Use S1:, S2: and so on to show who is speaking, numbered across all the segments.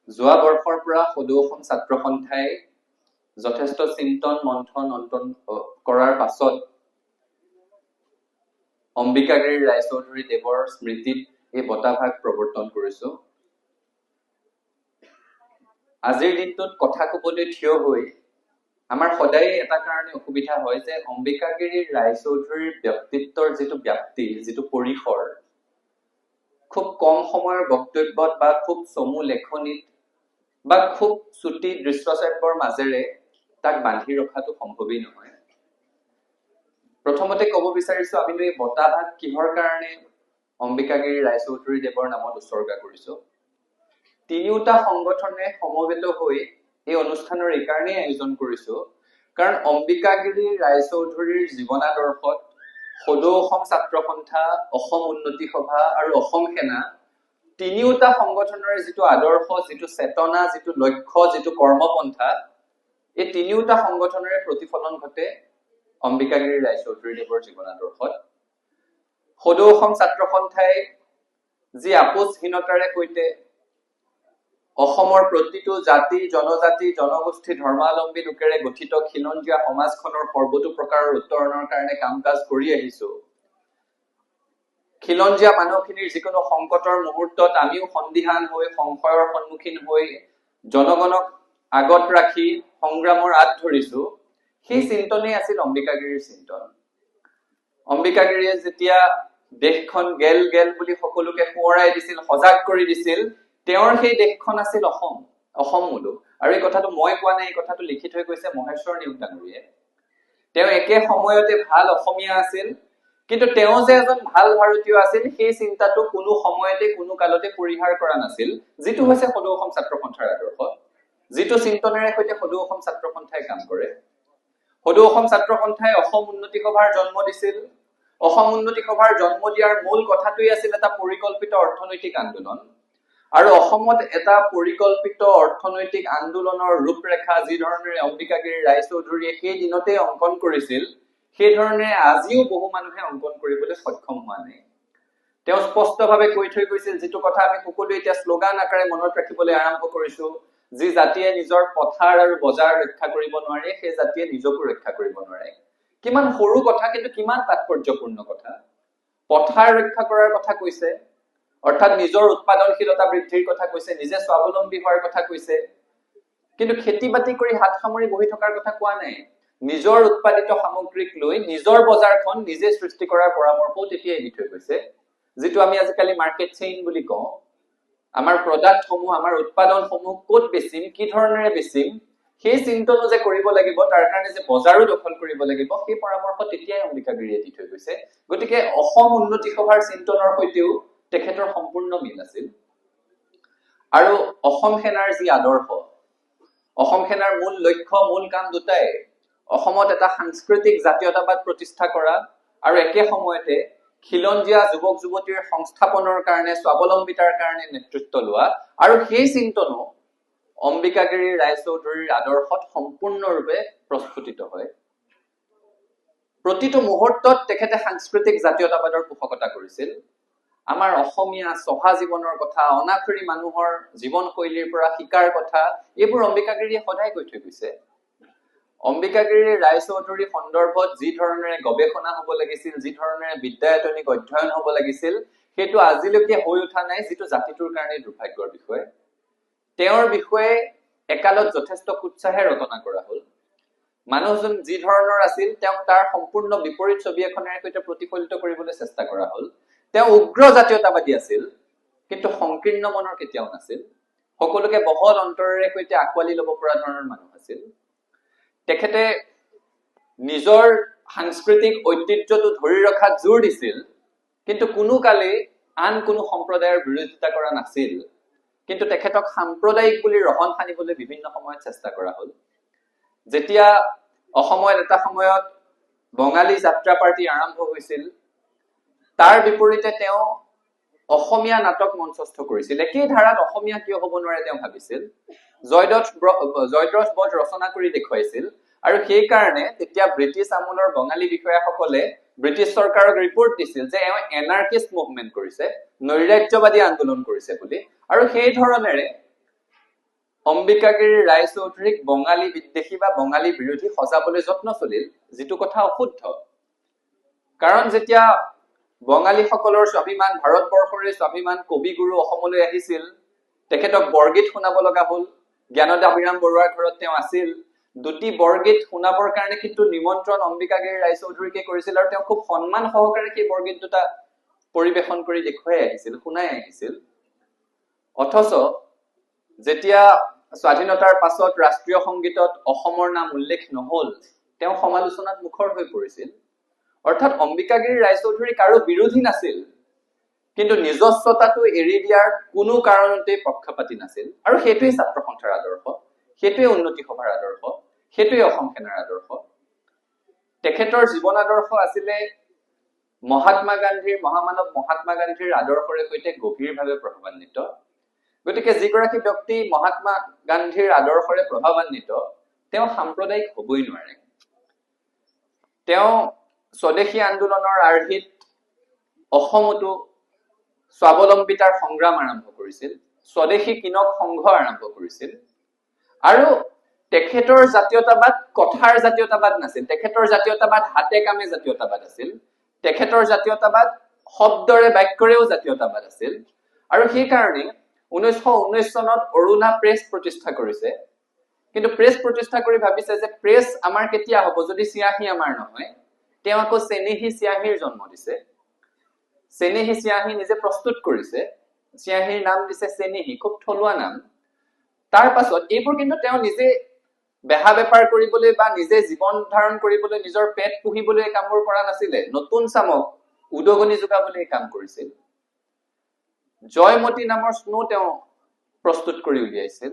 S1: যোৱা বৰ্ষৰ পৰা সদৌ অসম ছাত্ৰ সন্থাই যথেষ্ট চিন্তন মন্থন অন্তন কৰাৰ পাছত অম্বিকাগিৰী ৰায়চৌধুৰী দেৱৰ স্মৃতিত এই বঁটা ভাগ প্ৰৱৰ্তন কৰিছো। আজিৰ দিনটোত কথা কবলৈ থিয় হৈ আমাৰ সদায় এটা কাৰণে অসুবিধা হয় যে অম্বিকাগিৰী ৰায়চৌধুৰীৰ ব্যক্তিত্বৰ যিটো ব্যাপ্তি, যিটো পৰিসৰ, খুব কম সময়ৰ বক্তব্যত বা খুব চমু লেখনিত বা খুব চুটি দৃশ্যশ্ৰাব্যৰ মাজেৰে তাক বান্ধি ৰখাটো সম্ভৱেই নহয়। প্ৰথমতে ক'ব বিচাৰিছো, আমি এই বঁটা ভাগ কিহৰ কাৰণে অম্বিকাগিৰী ৰায়চৌধুৰী দেৱৰ নামত উৎসৰ্গা কৰিছো। তিনিওটা সংগঠনে সমবেত হৈ এই অনুষ্ঠানৰ এইকাৰণেই আয়োজন কৰিছো, কাৰণ অম্বিকাগিৰী ৰায়চৌধুৰীৰ জীৱনাদৰ্শত সদৌ অসম ছাত্ৰ সন্থা, অসম উন্নতি সভা আৰু অসম সেনা তিনিওটা সংগঠনৰে যিটো আদৰ্শ, যিটো চেতনা, যিটো লক্ষ্য, যিটো কৰ্মপন্থা, এই তিনিওটা সংগঠনৰে প্ৰতিফলন ঘটে অম্বিকাগিৰী ৰায়চৌধুৰী দেৱৰ জীৱনাদৰ্শত। সদৌ অসম ছাত্ৰ সন্থাই যি আপোচহীনতাৰে সৈতে অসমৰ প্ৰতিটো জাতি, জনজাতি, জনগোষ্ঠী, ধৰ্মাৱলম্বী লোকেৰে গঠিত খিলঞ্জীয়া সমাজখনৰ সৰ্বতো প্ৰকাৰৰ উত্তৰণৰ কাৰণে কাম কাজ কৰি আহিছো, খিলঞ্জীয়া মানুহখিনিৰ যিকোনো সংকটৰ মুহূৰ্তত আমিও সন্দিহান হৈ, সংশয়ৰ সন্মুখীন হৈ জনগণক আগত ৰাখি সংগ্ৰামৰ আঁত ধৰিছো, সেই চিন্তনেই আছিল অম্বিকাগিৰীৰ চিন্তন। অম্বিকাগিৰীয়ে যেতিয়া দেশখন গেল গেল বুলি সকলোকে সোঁৱৰাই দিছিল, সজাগ কৰি দিছিল, তেওঁৰ সেই দেশখন আছিল অসম, অসম মুলুক। আৰু এই কথাটো মই কোৱা নাই, এই কথাটো লিখি থৈ গৈছে মহেশ্বৰ নেওগ ডাঙৰীয়াই। তেওঁ একে সময়তে ভাল অসমীয়া আছিল, কিন্তু তেওঁ যে এজন ভাল ভাৰতীয় আছিল সেই চিন্তাটো কোনো সময়তে কোনো কালতে পৰিহাৰ কৰা নাছিল, যিটো হৈছে সদৌ অসম ছাত্ৰ সন্থাৰ আদৰ্শ, যিটো চিন্তনেৰে সৈতে সদৌ অসম ছাত্ৰ সন্থাই কাম কৰে। সদৌ অসম ছাত্ৰ সন্থাই অসম উন্নতি সভাৰ জন্ম দিছিল। অসম উন্নতি সভাৰ জন্ম দিয়াৰ মূল কথাটোৱেই আছিল এটা পৰিকল্পিত অৰ্থনৈতিক আন্দোলন। আৰু অসমত এটা পৰিকল্পিত অৰ্থনৈতিক আন্দোলনৰ ৰূপৰেখা যি ধৰণেৰে অম্বিকাগিৰী ৰায়চৌধুৰীয়ে সেই দিনতেই অংকন কৰিছিল, সেই ধৰণেৰে আজিও বহু মানুহে অংকন কৰিবলৈ সক্ষম হোৱা নাই। তেওঁ স্পষ্টভাৱে কৈ থৈ গৈছিল, যিটো কথা আমি সকলোৱে এতিয়া শ্লোগান আকাৰে মনত ৰাখিবলৈ আৰম্ভ কৰিছো, যি জাতিয়ে নিজৰ পথাৰ আৰু বজাৰ ৰক্ষা কৰিব নোৱাৰে, সেই জাতিয়ে নিজকো ৰক্ষা কৰিব নোৱাৰে। কিমান সৰু কথা, কিন্তু কিমান তাৎপৰ্যপূৰ্ণ কথা। পথাৰ ৰক্ষা কৰাৰ কথা কৈছে, অৰ্থাৎ নিজৰ উৎপাদনশীলতা বৃদ্ধিৰ কথা কৈছে, নিজে স্বাৱলম্বী হোৱাৰ কথা কৈছে, কিন্তু খেতি বাতি কৰি হাত সামৰি বহি থকাৰ কথা কোৱা নাই। নিজৰ উৎপাদিত সামগ্ৰীক লৈ নিজৰ বজাৰখন নিজে সৃষ্টি কৰাৰ পৰামৰ্শও তেতিয়াই দি থৈ গৈছে, যিটো আমি আজিকালি মাৰ্কেট চেইন বুলি কওঁ। আমাৰ প্ৰডাক্টসমূহ, আমাৰ উৎপাদনসমূহ ক'ত বেচিম, কি ধৰণেৰে বেচিম, সেই চিন্তনো যে কৰিব লাগিব, তাৰ কাৰণে যে বজাৰো দখল কৰিব লাগিব, সেই পৰামৰ্শ তেতিয়াই অম্বিকাগিৰীয়ে দি থৈ গৈছে। গতিকে অসম উন্নতি সভাৰ চিন্তনৰ সৈতেও তেখেতৰ সম্পূৰ্ণ মিল আছিল। আৰু অসম সেনাৰ যি আদৰ্শ, অসম সেনাৰ মূল লক্ষ্য, মূল কাম দুটাই, অসমত এটা সাংস্কৃতিক জাতীয়তাবাদ প্ৰতিষ্ঠা কৰা আৰু একে সময়তে খিলঞ্জীয়া যুৱক যুৱতীৰ সংস্থাপনৰ কাৰণে, স্বাৱলম্বিতাৰ কাৰণে নেতৃত্ব লোৱা। আৰু সেই চিন্তনো অম্বিকাগিৰী ৰায়চৌধুৰীৰ আদৰ্শত সম্পূৰ্ণৰূপে প্ৰস্ফুটিত হয়। প্ৰতিটো মুহূৰ্তত তেখেতে সাংস্কৃতিক জাতীয়তাবাদৰ পোষকতা কৰিছিল। আমাৰ অসমীয়া চহা জীৱনৰ কথা, অনাখৰী মানুহৰ জীৱনশৈলীৰ পৰা শিকাৰ কথা, এইবোৰ অম্বিকাগিৰীয়ে সদায় কৈ থৈ গৈছে। অম্বিকাগিৰী ৰায়চৌধুৰী সন্দৰ্ভত যি ধৰণেৰে গৱেষণা হ'ব লাগিছিল, যি ধৰণেৰে বিদ্যায়তনিক অধ্যয়ন হ'ব লাগিছিল, সেইটো আজিলৈকে হৈ উঠা নাই, যিটো জাতিটোৰ কাৰণে দুৰ্ভাগ্যৰ বিষয়। তেওঁৰ বিষয়ে একালত যথেষ্ট উৎসাহে ৰচনা কৰা হ'ল। মানুহজন যি ধৰণৰ আছিল, তেওঁক তাৰ সম্পূৰ্ণ বিপৰীত ছবি এখনেৰে সৈতে প্ৰতিফলিত কৰিবলৈ চেষ্টা কৰা হ'ল। তেওঁ উগ্ৰ জাতীয়তাবাদী আছিল, কিন্তু সংকীৰ্ণ মনৰ কেতিয়াও নাছিল। সকলোকে বহল অন্তৰেৰে সৈতে আঁকোৱালি ল'ব পৰা ধৰণৰ মানুহ আছিল। তেখেতে নিজৰ সাংস্কৃতিক ঐতিহ্যটো ধৰি ৰখাত জোৰ দিছিল, কিন্তু কোনো কালেই আন কোনো সম্প্ৰদায়ৰ বিৰোধিতা কৰা নাছিল। কিন্তু তেখেতক সাম্প্ৰদায়িক বুলি ৰহণ সানিবলৈ বিভিন্ন সময়ত চেষ্টা কৰা হ'ল। যেতিয়া অসমত এটা সময়ত বঙালী যাত্ৰা পাৰ্টি আৰম্ভ হৈছিল, তাৰ বিপৰীতে তেওঁ অসমীয়া নাটক মঞ্চস্থ কৰিছিল। একেই ধাৰাত অসমীয়া কিয় হ'ব নোৱাৰে তেওঁ ভাবিছিল। জয়দ্ৰথ বধ ৰচনা কৰি দেখুৱাইছিল। আৰু সেইকাৰণে তেতিয়া ব্ৰিটিছ আমোলৰ বঙালী বিষয়াসকলে ব্ৰিটিছ চৰকাৰক ৰিপৰ্ট দিছিল যে এওঁ এনাৰ্কিষ্ট মুভমেণ্ট কৰিছে, নৈৰাজ্যবাদী আন্দোলন কৰিছে বুলি। আৰু সেই ধৰণেৰে অম্বিকাগিৰি ৰায়চৌধুৰীক বঙালী বিদ্বেষী বা বঙালী বিৰোধী সজাবলৈ যত্ন চলিল, যিটো কথা অশুদ্ধ। কাৰণ যেতিয়া বঙালীসকলৰ স্বাভিমান, ভাৰতবৰ্ষৰে স্বাভিমান কবিগুৰু অসমলৈ আহিছিল, তেখেতক বৰগীত শুনাব লগা হ'ল। জ্ঞানদাভিৰাম বৰুৱাৰ ঘৰত তেওঁ আছিল। দুটি বৰগীত শুনাবৰ কাৰণে কিন্তু নিমন্ত্ৰণ অম্বিকাগিৰি ৰায়চৌধুৰীকে কৰিছিল আৰু তেওঁ খুব সন্মান সহকাৰে সেই বৰগীত দুটা পৰিৱেশন কৰি দেখুৱাই আহিছিল, শুনাই আহিছিল। অথচ যেতিয়া স্বাধীনতাৰ পাছত ৰাষ্ট্ৰীয় সংগীতত অসমৰ নাম উল্লেখ নহল, তেওঁ সমালোচনাত মুখৰ হৈ পৰিছিল। অৰ্থাৎ অম্বিকাগিৰি ৰায়চৌধুৰী কাৰো বিৰোধী নাছিল, কিন্তু নিজস্বতাটো এৰি দিয়াৰ কোনো কাৰণতেই পক্ষপাতী নাছিল। আৰু সেইটোৱেই ছাত্ৰ সন্থাৰ আদৰ্শ, সেইটোৱেই উন্নতি সভাৰ আদৰ্শ, সেইটোৱেই অসম সেনাৰ আদৰ্শ। তেখেতৰ জীৱন আদৰ্শ আছিলে মহাত্মা গান্ধীৰ, মহামানৱ মহাত্মা গান্ধীৰ আদৰ্শৰে সৈতে গভীৰভাৱে প্ৰভাৱান্বিত। গতিকে যিগৰাকী ব্যক্তি মহাত্মা গান্ধীৰ আদৰ্শৰে প্ৰভাৱান্বিত, তেওঁ সাম্প্ৰদায়িক হবই নোৱাৰে। তেওঁ স্বদেশী আন্দোলনৰ আৰ্হিত অসমতো স্বাৱলম্বিতাৰ সংগ্ৰাম আৰম্ভ কৰিছিল, স্বদেশী কিনক সংঘ আৰম্ভ কৰিছিল। আৰু তেখেতৰ জাতীয়তাবাদ কথাৰ জাতীয়তাবাদ নাছিল, তেখেতৰ জাতীয়তাবাদ হাতে কামে জাতীয়তাবাদ আছিল, তেখেতৰ জাতীয়তাবাদ শব্দৰে বাক্যৰেও জাতীয়তাবাদ আছিল। আৰু সেইকাৰণে 1919 চনত অৰুণা প্ৰেছ প্ৰতিষ্ঠা কৰিছে। কিন্তু প্ৰেছ প্ৰতিষ্ঠা কৰি ভাবিছে যে প্ৰেছ আমাৰ কেতিয়া হ'ব যদি চিয়াহী আমাৰ নহয়। তেওঁ আকৌ চেনেহী চিয়াহীৰ জন্ম দিছে, চেনেহী চিয়াহী নিজে প্ৰস্তুত কৰিছে, চিয়াহীৰ নাম দিছে চেনেহী, খুব থলুৱা নাম। তাৰ পাছত এইবোৰ কিন্তু তেওঁ নিজে বেহা বেপাৰ কৰিবলৈ বা নিজে জীৱন ধাৰণ কৰিবলৈ, নিজৰ পেট পুহিবলৈ এই কামবোৰ কৰা নাছিলে, নতুন চামক উদগনি যোগাবলৈ এই কাম কৰিছিল। জয়মতী নামৰ স্নো তেওঁ প্ৰস্তুত কৰি উলিয়াইছিল।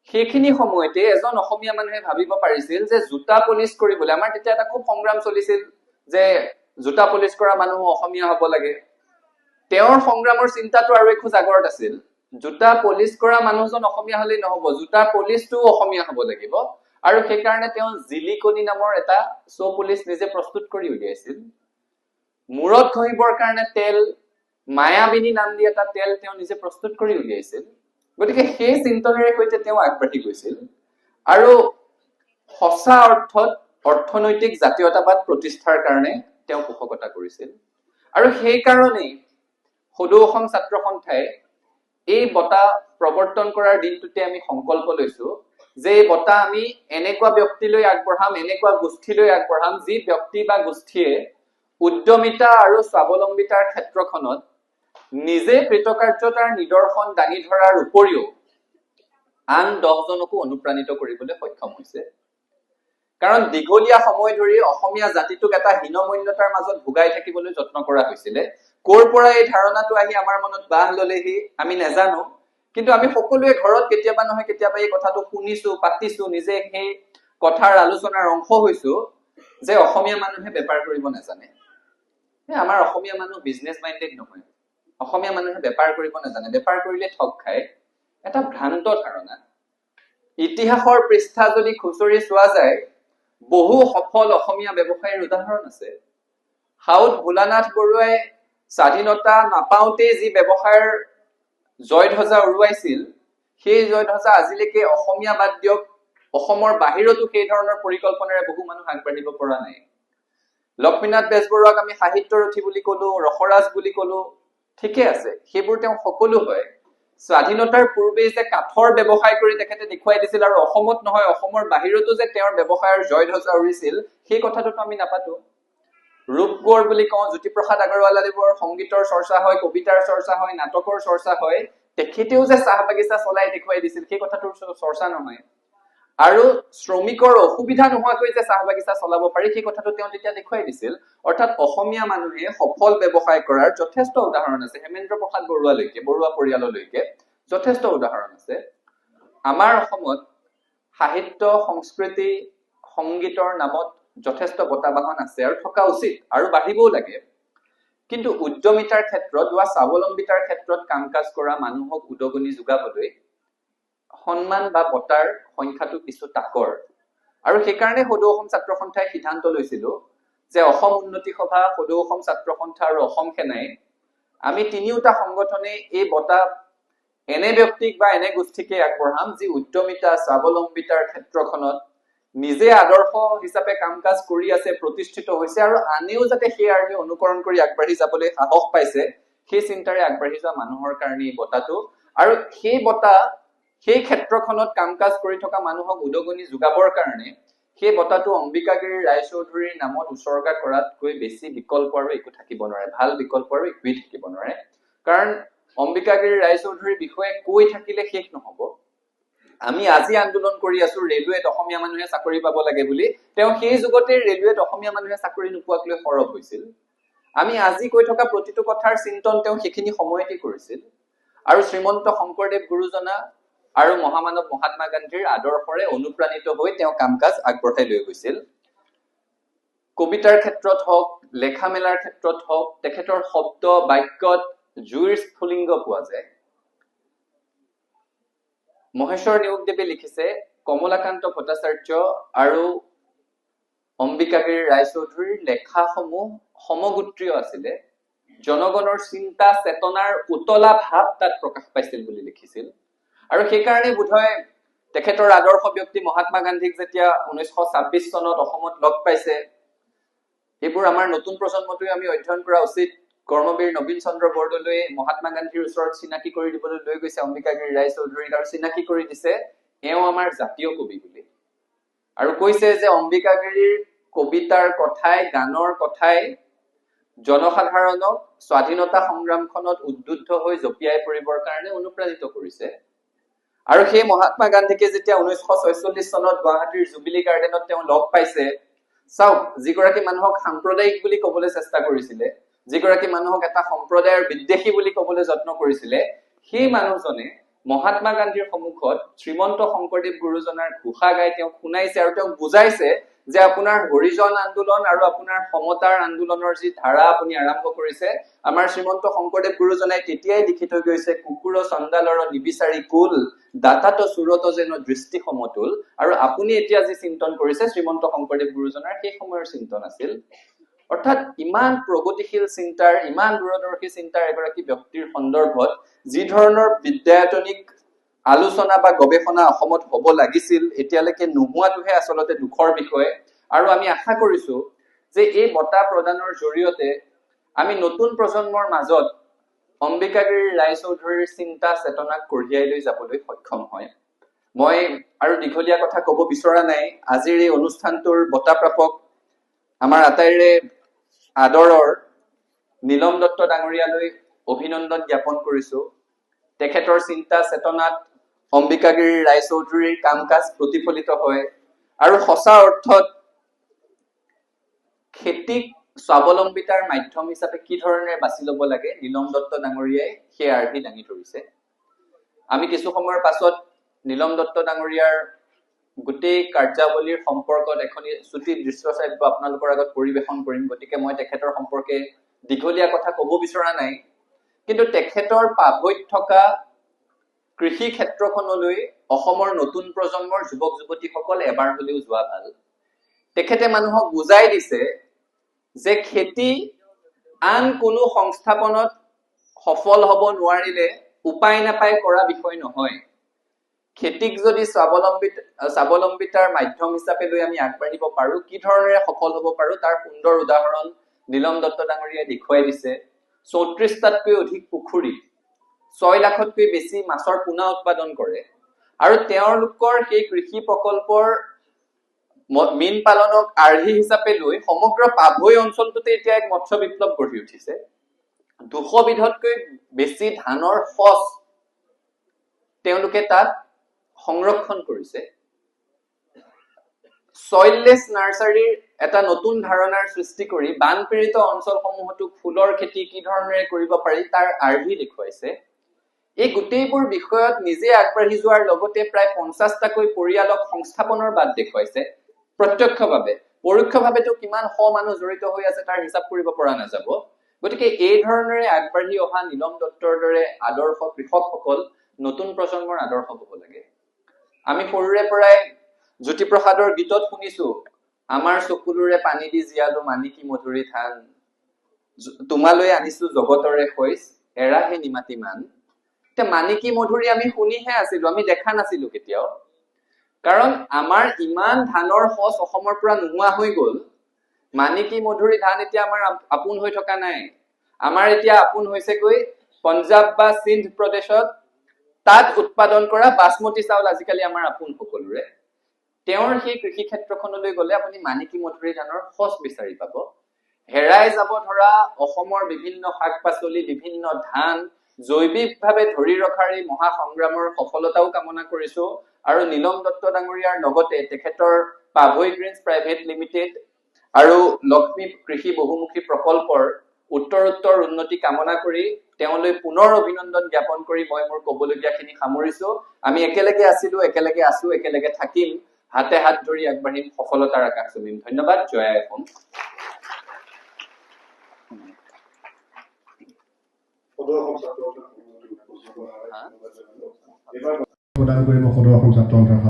S1: সেইখিনি সময়তে এজন অসমীয়া মানুহে ভাবিব পাৰিছিল যে জোতা পলিচ কৰিবলৈ, আমাৰ তেতিয়া এটা খুব সংগ্ৰাম চলিছিল যে জোতা পলিচ কৰা মানুহ অসমীয়া হ'ব লাগে। তেওঁৰ সংগ্ৰামৰ চিন্তাটো আৰু এখোজ আগৰত আছিল, জোতা পলিচ কৰা মানুহজন অসমীয়া হলেই নহব, জোতা পলিচটোও অসমীয়া হ'ব লাগিব। আৰু সেইকাৰণে তেওঁ জিলিকনি নামৰ এটা চ' পলিচ নিজে প্ৰস্তুত কৰি উলিয়াইছিল। মূৰত ঘঁহিবৰ কাৰণে তেল, মায়াবিনী নাম দি এটা তেল তেওঁ নিজে প্ৰস্তুত কৰি উলিয়াইছিল। গতিকে সেই চিন্তনেৰে সৈতে তেওঁ আগবাঢ়ি গৈছিল আৰু সঁচা অৰ্থত অৰ্থনৈতিক জাতীয়তাবাদ প্ৰতিষ্ঠাৰ কাৰণে তেওঁ পোষকতা কৰিছিল। আৰু সেইকাৰণেই সদৌ অসম ছাত্ৰ সন্থাই এই বঁটা প্ৰৱৰ্তন কৰাৰ দিনটোতে আমি সংকল্প লৈছো যে এই বঁটা আমি এনেকুৱা ব্যক্তিলৈ আগবঢ়াম, এনেকুৱা গোষ্ঠীলৈ আগবঢ়াম, যি ব্যক্তি বা গোষ্ঠীয়ে উদ্যমিতা আৰু স্বাৱলম্বিতাৰ ক্ষেত্ৰখনত নিজে কৃতকাৰ্যতাৰ নিদৰ্শন দাঙি ধৰাৰ উপৰিও আন 10জনকো অনুপ্ৰাণিত কৰিবলৈ সক্ষম হৈছে। কাৰণ দীঘলীয়া সময় ধৰি অসমীয়া জাতিটোক এটা হীনমন্যতাৰ মাজত ভোগাই থাকিবলৈ যত্ন কৰা হৈছিলে। ক'ৰ পৰা এই ধাৰণাটো আহি আমাৰ মনত বাহ ললেহি আমি নেজানো, কিন্তু আমি সকলোৱে ঘৰত কেতিয়াবা নহয় কেতিয়াবা এই কথাটো শুনিছো, পাতিছো, নিজে সেই কথাৰ আলোচনাৰ অংশ হৈছো যে অসমীয়া মানুহে বেপাৰ কৰিব নাজানে, আমাৰ অসমীয়া মানুহ বিজনেছ মাইণ্ডেড নহয়, অসমীয়া মানুহে বেপাৰ কৰিব নাজানে, বেপাৰ কৰিলে ঠগ খায়। এটা ভ্ৰান্ত ধাৰণা। ইতিহাসৰ পৃষ্ঠা যদি খুচৰি চোৱা যায়, বহু সফল অসমীয়া ব্যৱসায়ীৰ উদাহৰণ আছে। সাউদ ভোলানাথ বৰুৱাই স্বাধীনতা নাপাওঁতেই যি ব্যৱসায়ৰ জয়ধ্বজা উৰুৱাইছিল, সেই জয়ধ্বজা আজিলৈকে অসমীয়া বাদ দিয়ক, অসমৰ বাহিৰতো সেই ধৰণৰ পৰিকল্পনাৰে বহু মানুহ আগবাঢ়িব পৰা নাই। লক্ষ্মীনাথ বেজবৰুৱাক আমি সাহিত্যৰথী বুলি কলো, ৰসৰাজ বুলি কলো, ঠিকে আছে, সেইবোৰ তেওঁ সকলো হয়। স্বাধীনতাৰ পূৰ্বেই যে কাঠৰ ব্যৱসায় কৰি তেখেতে দেখুৱাই দিছিল আৰু অসমত নহয় অসমৰ বাহিৰতো যে তেওঁৰ ব্যৱসায়ৰ জয়ধ্বজা উৰিছিল, সেই কথাটোতো আমি নাপাতো। ৰূপকোঁৱৰ বুলি কওঁ, জ্যোতিপ্ৰসাদ আগৰৱালাদেৱৰ সংগীতৰ চৰ্চা হয়, কবিতাৰ চৰ্চা হয়, নাটকৰ চৰ্চা হয়, তেখেতেও যে চাহ বাগিচা চলাই দেখুৱাই দিছিল সেই কথাটোৰ চৰ্চা নহয়। আৰু শ্ৰমিকৰ অসুবিধা নোহোৱাকৈ যে চাহ বাগিচা চলাব পাৰি সেই কথাটো তেওঁ তেতিয়া দেখুৱাই দিছিল। অৰ্থাৎ অসমীয়া মানুহে সফল ব্যৱসায় কৰাৰ যথেষ্ট উদাহৰণ আছে। হেমেন্দ্ৰ প্ৰসাদ বৰুৱালৈকে, বৰুৱা পৰিয়াললৈকে যথেষ্ট উদাহৰণ আছে। আমাৰ অসমত সাহিত্য, সংস্কৃতি, সংগীতৰ নামত যথেষ্ট বঁটা বাহন আছে আৰু থকা উচিত আৰু বাঢ়িবও লাগে। কিন্তু উদ্যমিতাৰ ক্ষেত্ৰত বা স্বাৱলম্বিতাৰ ক্ষেত্ৰত কাম কাজ কৰা মানুহক উদগনি যোগাবলৈ সন্মান বা বঁটাৰ সংখ্যাটো কিছু তাকৰ। আৰু সেইকাৰণে সদৌ অসম ছাত্ৰ সন্থাই সিদ্ধান্ত লৈছিলো যে অসম উন্নতি সভা, সদৌ অসম ছাত্ৰ সন্থা আৰু অসম সেনাই, আমি তিনিওটা সংগঠনে এই বঁটা এনে ব্যক্তিক বা এনে গোষ্ঠীকে আগবঢ়াম যি উদ্যমিতা, স্বাৱলম্বিতাৰ ক্ষেত্ৰখনত নিজে আদৰ্শ হিচাপে কাম কাজ কৰি আছে, প্ৰতিষ্ঠিত হৈছে আৰু আনেও যাতে সেই আৰ্হি অনুকৰণ কৰি আগবাঢ়ি যাবলৈ সাহস পাইছে, সেই চিন্তাৰে আগবাঢ়ি যোৱা মানুহৰ কাৰণে এই বঁটাটো। আৰু সেই বঁটা সেই ক্ষেত্ৰখনত কাম কাজ কৰি থকা মানুহক উদগনি যোগাবৰ কাৰণে সেই বঁটাটো অম্বিকাগিৰি ৰায়চৌধুৰীৰ নামত উছৰ্গা কৰাতকৈ বেছি বিকল্প আৰু একো থাকিব নোৱাৰে, ভাল বিকল্প আৰু একোৱেই থাকিব নোৱাৰে। কাৰণ অম্বিকাগিৰি ৰায়চৌধুৰীৰ বিষয়ে কৈ থাকিলে শেষ নহব। আমি আজি আন্দোলন কৰি আছো ৰেলৱেত অসমীয়া মানুহে চাকৰি পাব লাগে বুলি, তেওঁ সেই যুগতে ৰেলৱেত অসমীয়া মানুহে চাকৰি নোপোৱাক লৈ সৰব হৈছিল। আমি আজি কৈ থকা প্ৰতিটো কথাৰ চিন্তন তেওঁ সেইখিনি সময়তে কৰিছিল। আৰু শ্ৰীমন্ত শংকৰদেৱ গুৰুজনা আৰু মহামানৱ মহাত্মা গান্ধীৰ আদৰ্শৰে অনুপ্ৰাণিত হৈ তেওঁ কাম কাজ আগবঢ়াই লৈ গৈছিল। কবিতাৰ ক্ষেত্ৰত হওক, লেখা মেলাৰ ক্ষেত্ৰত হওক, তেখেতৰ শব্দ বাক্যত জুইৰ স্ফুলিংগ পোৱা যায়। মহেশ্বৰ নেওগদেৱে লিখিছে, কমলাকান্ত ভট্টাচাৰ্য আৰু অম্বিকাগিৰি ৰায়চৌধুৰীৰ লেখাসমূহ সমগোত্ৰীয় আছিলে, জনগণৰ চিন্তা চেতনাৰ উতলা ভাৱ তাত প্ৰকাশ পাইছিল বুলি লিখিছিল। আৰু সেইকাৰণে বোধহয় তেখেতৰ আদৰ্শ ব্যক্তি মহাত্মা গান্ধীক যেতিয়া 1926 চনত অসমত লগ পাইছে, এইবোৰ আমাৰ নতুন প্ৰজন্মটোৱে আমি অধ্যয়ন কৰা উচিত। কৰ্মবীৰ নবীন চন্দ্ৰ বৰদলৈয়ে মহাত্মা গান্ধীৰ ওচৰত চিনাকি কৰি দিবলৈ লৈ গৈছে অম্বিকাগিৰি ৰায়চৌধুৰীক আৰু চিনাকি কৰি দিছে এওঁ আমাৰ জাতীয় কবি বুলি, আৰু কৈছে যে অম্বিকাগিৰিৰ কবিতাৰ কথাই, গানৰ কথাই জনসাধাৰণক স্বাধীনতা সংগ্ৰামখনত উদ্বুদ্ধ হৈ জঁপিয়াই পৰিবৰ কাৰণে অনুপ্ৰাণিত কৰিছে। আৰু সেই মহাত্মা গান্ধীকে যেতিয়া 1946 চনত গুৱাহাটীৰ জুবিলি গাৰ্ডেনত তেওঁ লগ পাইছে, চাওক, যিগৰাকী মানুহক সাম্প্ৰদায়িক বুলি কবলৈ চেষ্টা কৰিছিলে, যিগৰাকী মানুহক এটা সম্প্ৰদায়ৰ বিদ্বেষী বুলি কবলৈ যত্ন কৰিছিলে, সেই মানুহজনে মহাত্মা গান্ধীৰ সন্মুখত শ্ৰীমন্ত শংকৰদেৱ গুৰুজনাৰ ঘোষা গাই তেওঁক শুনাইছে আৰু তেওঁক বুজাইছে যে আপোনাৰ হৰিজন আন্দোলন আৰু আপোনাৰ সমতাৰ আন্দোলনৰ যি ধাৰা আপুনি আৰম্ভ কৰিছে, আমাৰ শ্ৰীমন্ত শংকৰদেৱ গুৰুজনাই তেতিয়াই লিখি থৈ গৈছে, কুকুৰ চণ্ডালৰ নিবিচাৰি কুল, দাতাত চুৰত যেন দৃষ্টি সমতুল। আৰু আপুনি এতিয়া যি চিন্তন কৰিছে, শ্ৰীমন্ত শংকৰদেৱ গুৰুজনাৰ সেই সময়ৰ চিন্তন আছিল। অৰ্থাৎ ইমান প্ৰগতিশীল চিন্তাৰ, ইমান দূৰদৰ্শী চিন্তাৰ এগৰাকী ব্যক্তিৰ সন্দৰ্ভত যি ধৰণৰ বিদ্যায়তনিক আলোচনা বা গৱেষণা অসমত হ'ব লাগিছিল, এতিয়ালৈকে নোহোৱাটোহে আচলতে দুখৰ বিষয়। আৰু আমি আশা কৰিছো যে এই বঁটা প্ৰদানৰ জৰিয়তে আমি নতুন প্ৰজন্মৰ মাজত অম্বিকাগিৰি ৰায়চৌধুৰীৰ চিন্তা চেতনাক কঢ়িয়াই লৈ যাবলৈ সক্ষম হয়। মই আৰু দীঘলীয়া কথা ক'ব বিচৰা নাই। আজিৰ এই অনুষ্ঠানটোৰ বঁটা প্ৰাপক আমাৰ আটাইৰে আদৰৰ নীলম দত্ত ডাঙৰীয়ালৈ অভিনন্দন জ্ঞাপন কৰিছো। তেখেতৰ চিন্তা চেতনাত অম্বিকাগিৰি ৰায়চৌধুৰীৰ কাম কাজ প্ৰতিফলিত হয় আৰু সঁচা অৰ্থত খেতিক স্বাৱলম্বিতাৰ মাধ্যম হিচাপে কি ধৰণেৰে বাছি ল'ব লাগে, নীলম দত্ত ডাঙৰীয়াই সেই আৰ্হি দাঙি ধৰিছে। আমি কিছু সময়ৰ পাছত নীলম দত্ত ডাঙৰীয়াৰ গোটেই কাৰ্যাৱলীৰ সম্পৰ্কত এখনি চুটি দৃশ্য শ্ৰাব্য আপোনালোকৰ আগত পৰিৱেশন কৰিম। গতিকে মই তেখেতৰ সম্পৰ্কে দীঘলীয়া কথা ক'ব বিচৰা নাই, কিন্তু তেখেতৰ পাভৈত থকা কৃষি ক্ষেত্ৰখনলৈ অসমৰ নতুন প্ৰজন্মৰ যুৱক যুৱতীসকল এবাৰ হলেও যোৱা ভাল। তেখেতে মানুহক বুজাই দিছে যে খেতি আন কোনো সংস্থাপনত সফল হ'ব নোৱাৰিলে উপায় নাপাই কৰা বিষয় নহয়। খেতিক যদি স্বাৱলম্বিতাৰ মাধ্যম হিচাপে লৈ আমি আগবাঢ়িব পাৰো, কি ধৰণেৰে সফল হ'ব পাৰো, তাৰ সুন্দৰ উদাহৰণ নীলম দত্ত ডাঙৰীয়াই দেখুৱাই দিছে। 34টাতকৈ অধিক পুখুৰী, 6 লাখতকৈ বেছি মাছৰ পোনা উৎপাদন কৰে আৰু তেওঁলোকৰ সেই কৃষি প্ৰকল্পৰ মীন পালনক আৰ্হি হিচাপে লৈ সমগ্ৰ পাভৈ অঞ্চলটোতে এতিয়া এক মৎস্য বিপ্লৱ গঢ়ি উঠিছে। 200 বিধতকৈ বেছি ধানৰ সঁচ তেওঁলোকে তাত সংৰক্ষণ কৰিছে। চইললেছ নাৰ্চাৰীৰ এটা নতুন ধাৰণাৰ সৃষ্টি কৰি বানপীড়িত অঞ্চলসমূহতো ফুলৰ খেতি কি ধৰণেৰে কৰিব পাৰি তাৰ আৰ্হি দেখুৱাইছে। এই গোটেইবোৰ বিষয়ত নিজে আগবাঢ়ি যোৱাৰ লগতে প্ৰায় 50টাকৈ পৰিয়ালক সংস্থাপনৰ বাট দেখুৱাইছে প্ৰত্যক্ষভাৱে। পৰোক্ষভাৱেতো কিমান শ মানুহ জড়িত হৈ আছে তাৰ হিচাপ কৰিব পৰা নাযাব। গতিকে এই ধৰণেৰে আগবাঢ়ি অহা নীলম দত্তৰ দৰে আদৰ্শ কৃষকসকল নতুন প্ৰজন্মৰ আদৰ্শ হ'ব লাগে। আমি সৰুৰে পৰাই জ্যোতিপ্ৰসাদৰ গীতত শুনিছো, আমাৰ চকুলোৰে পানী দি জীয়ালো মানিকী মধুৰি ধান, তোমালৈ আনিছো জগতৰে শইচ, এৰাহে নিমাতী মান। এতিয়া মানিকী মধুৰি আমি শুনিহে আছিলো, আমি দেখা নাছিলো কেতিয়াও, কাৰণ আমাৰ ইমান ধানৰ সঁচ অসমৰ পৰা নোহোৱা হৈ গ'ল। মানিকী মধুৰি ধান এতিয়া আমাৰ আপোন হৈ থকা নাই। আমাৰ এতিয়া আপোন হৈছেগৈ পঞ্জাৱ বা সিন্ধ প্ৰদেশত তাত উৎপাদন কৰা বাসমতী চাউল আজিকালি আমাৰ আপোন সকলোৰে। তেওঁৰ সেই কৃষি ক্ষেত্ৰখনলৈ গ'লে আপুনি মানিকী মধুৰি ধানৰ সঁচ বিচাৰি পাব। হেৰাই যাব ধৰা অসমৰ বিভিন্ন শাক পাচলি, বিভিন্ন ধান জৈৱিকভাৱে ধৰি ৰখাৰ এই মহা সংগ্ৰামৰ সফলতাও কামনা কৰিছো। আৰু নীলম দত্ত ডাঙৰীয়াৰ লগতে তেখেতৰ পাভৈ গ্ৰীণছ প্ৰাইভেট লিমিটেড আৰু লক্ষ্মী কৃষি বহুমুখী প্ৰকল্পৰ উত্তৰোত্তৰ উন্নতি কামনা কৰি তেওঁলৈ পুনৰ অভিনন্দন জ্ঞাপন কৰি মই মোৰ ক'বলগীয়াখিনি সামৰিছো। আমি একেলগে আছিলো, একেলগে আছো, একেলগে থাকিম, হাতে হাত ধৰি আগবাঢ়িম, সফলতাৰ আকাশ চুমিম। ধন্যবাদ। জয় আই অসম।
S2: প্ৰদান কৰিব সদৌ অসম ছাত্ৰ সন্থাৰ।